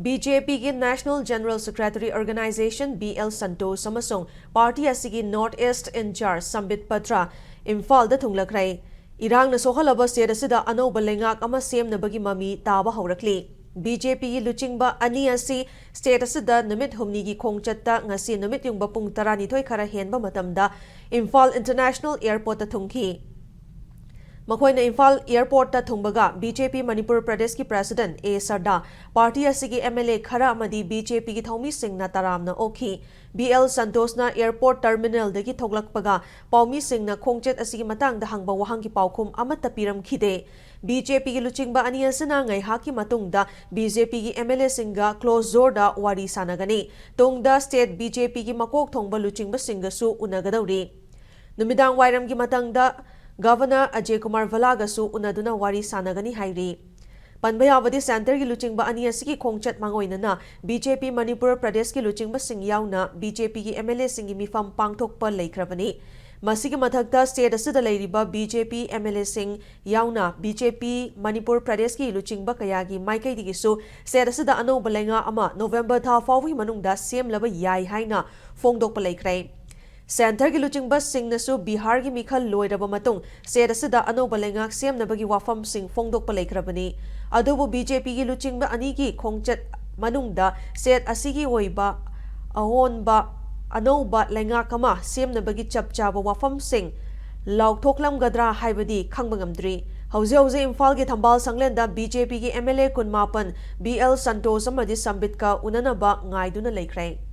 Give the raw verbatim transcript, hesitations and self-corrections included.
BJPꯒꯤ National General Secretary Organization BL Santosh ꯑꯃꯁꯨꯡ party ꯑꯁꯤꯒꯤ North East in-charge Sambit Patra ꯏꯝꯐꯥꯜꯗ ꯊꯨꯡꯂꯈ꯭ꯔꯦ꯫ ꯏꯔꯥꯡꯅ ꯁꯣꯛꯍꯜꯂꯕ state ꯑꯁꯤꯗ ꯑꯅꯧꯕ ꯂꯩꯉꯥꯛ ꯑꯃ ꯁꯦꯝꯅꯕꯒꯤ ꯃꯃꯤ ꯇꯥꯕ ꯍꯧꯔꯛꯂꯤ꯫ BJPꯒꯤ ꯂꯨꯆꯤꯡꯕ ꯑꯅꯤ ꯑꯁꯤ state ꯑꯁꯤꯗ ꯅꯨꯃꯤꯠ ꯍꯨꯝꯅꯤꯒꯤ ꯈꯣꯡꯆꯠꯇ ꯉꯁꯤ ꯅꯨꯃꯤꯠ ꯌꯨꯡꯕ ꯄꯨꯡ ꯇꯔꯥꯅꯤꯊꯣꯏ ꯈꯔ ꯍꯦꯟꯕ ꯃꯇꯝꯗ ꯏꯝꯐꯥꯜ International Airportꯇ ꯊꯨꯡꯈꯤ꯫ ꯃꯈꯣꯏꯅ ꯏꯝꯐꯥꯜ Airportꯇ ꯊꯨꯡꯕꯒ BJP ꯃꯅꯤꯄꯨꯔ ꯄ꯭ꯔꯗꯦꯁꯀꯤ President A Sadda, party ꯑꯁꯤꯒꯤ MLA ꯈꯔ ꯑꯃꯗꯤ BJPꯒꯤ ꯊꯧꯃꯤꯁꯤꯡꯅ ꯇꯔꯥꯝꯅ ꯑꯣꯛꯈꯤ꯫ BL Santoshꯅ airport terminalꯗꯒꯤ ꯊꯣꯛꯂꯛꯄꯒ ꯄꯥꯎꯃꯤꯁꯤꯡꯅ ꯈꯣꯡꯆꯠ ꯑꯁꯤꯒꯤ ꯃꯇꯥꯡꯗ ꯍꯪꯕ ꯋꯥꯍꯪꯒꯤ ꯄꯥꯎꯈꯨꯝ ꯑꯃꯠꯇ ꯄꯤꯔꯝꯈꯤꯗꯦ꯫ BJPꯒꯤ ꯂꯨꯆꯤꯡꯕ ꯑꯅꯤ ꯑꯁꯤꯅ ꯉꯥꯏꯍꯥꯛꯀꯤ ꯃꯇꯨꯡꯗ BJPꯒꯤ MLAꯁꯤꯡꯒ closed doorꯗ ꯋꯥꯔꯤ ꯁꯥꯟꯅꯒꯅꯤ꯫ ꯇꯨꯡꯗ state BJPꯒꯤ ꯃꯀꯣꯛ ꯊꯣꯡꯕ ꯂꯨꯆꯤꯡꯕꯁꯤꯡꯒꯁꯨ ꯎꯅꯒꯗꯧꯔꯤ꯫ ꯅꯨꯃꯤꯗꯥꯡ ꯋꯥꯏꯔꯝꯒꯤ ꯃꯇꯥꯡꯗ Governor Ajay Kumar Bhallagaꯁꯨ ꯎꯅꯗꯨꯅ ꯋꯥꯔꯤ ꯁꯥꯟꯅꯒꯅꯤ ꯍꯥꯏꯔꯤ꯫ ꯄꯟꯕ ꯌꯥꯕꯗꯤ, centreꯒꯤ ꯂꯨꯆꯤꯡꯕ ꯑꯅꯤ ꯑꯁꯤꯒꯤ ꯈꯣꯡꯆꯠ ꯃꯥꯡꯑꯣꯏꯅꯅ BJP ꯃꯅꯤꯄꯨꯔ ꯄ꯭ꯔꯗꯦꯁꯀꯤ ꯂꯨꯆꯤꯡꯕꯁꯤꯡ ꯌꯥꯎꯅ BJPꯒꯤ MLAꯁꯤꯡꯒꯤ ꯃꯤꯐꯝ ꯄꯥꯡꯊꯣꯛꯄ ꯂꯩꯈ꯭ꯔꯕꯅꯤ꯫ ꯃꯁꯤꯒꯤ ꯃꯊꯛꯇ state ꯑꯁꯤꯗ ꯂꯩꯔꯤꯕ BJP MLAꯁꯤꯡ ꯌꯥꯎꯅ BJP ꯃꯅꯤꯄꯨꯔ ꯄ꯭ꯔꯗꯦꯁꯀꯤ ꯂꯨꯆꯤꯡꯕ ꯀꯌꯥꯒꯤ ꯃꯥꯏꯀꯩꯗꯒꯤꯁꯨ state ꯑꯁꯤꯗ ꯑꯅꯧꯕ ꯂꯩꯉꯥꯛ ꯑꯃ November ꯊꯥ ꯐꯥꯎꯕꯒꯤ ꯃꯅꯨꯡꯗ ꯁꯦꯝꯂꯕ ꯌꯥꯏ ꯍꯥꯏꯅ ꯐꯣꯡꯗꯣꯛꯄ ꯂꯩꯈ꯭ꯔꯦ꯫ Centreꯒꯤ ꯂꯨꯆꯤꯡꯕꯁꯤꯡꯅꯁꯨ ꯕꯤꯍꯥꯔꯒꯤ ꯃꯤꯈꯜ ꯂꯣꯏꯔꯕ ꯃꯇꯨꯡ state ꯑꯁꯤꯗ ꯑꯅꯧꯕ ꯂꯩꯉꯥꯛ ꯁꯦꯝꯅꯕꯒꯤ ꯋꯥꯐꯝꯁꯤꯡ ꯐꯣꯡꯗꯣꯛꯄ ꯂꯩꯈ꯭ꯔꯕꯅꯤ꯫ ꯑꯗꯨꯕꯨ BJPꯒꯤ ꯂꯨꯆꯤꯡꯕ ꯑꯅꯤꯒꯤ ꯈꯣꯡꯆꯠ ꯃꯅꯨꯡꯗ state ꯑꯁꯤꯒꯤ ꯑꯣꯏꯕ ꯑꯑꯣꯟꯕ ꯑꯅꯧꯕ ꯂꯩꯉꯥꯛ ꯑꯃ ꯁꯦꯝꯅꯕꯒꯤ ꯆꯞ ꯆꯥꯕ ꯋꯥꯐꯝꯁꯤꯡ ꯂꯥꯎꯊꯣꯛꯂꯝꯒꯗ꯭ꯔꯥ ꯍꯥꯏꯕꯗꯤ ꯈꯪꯕ ꯉꯝꯗ꯭ꯔꯤ꯫ ꯍꯧꯖꯤꯛ ꯍꯧꯖꯤꯛ ꯏꯝꯐꯥꯜꯒꯤ ꯊꯝꯕꯥꯜ ꯁꯪꯂꯦꯟꯗ BJPꯒꯤ MLA ꯀꯨꯟꯃꯥꯄꯟ BL Santosh ꯑꯃꯗꯤ Sambitꯀ ꯎꯅꯅꯕ ꯉꯥꯏꯗꯨꯅ ꯂꯩꯈ꯭ꯔꯦ꯫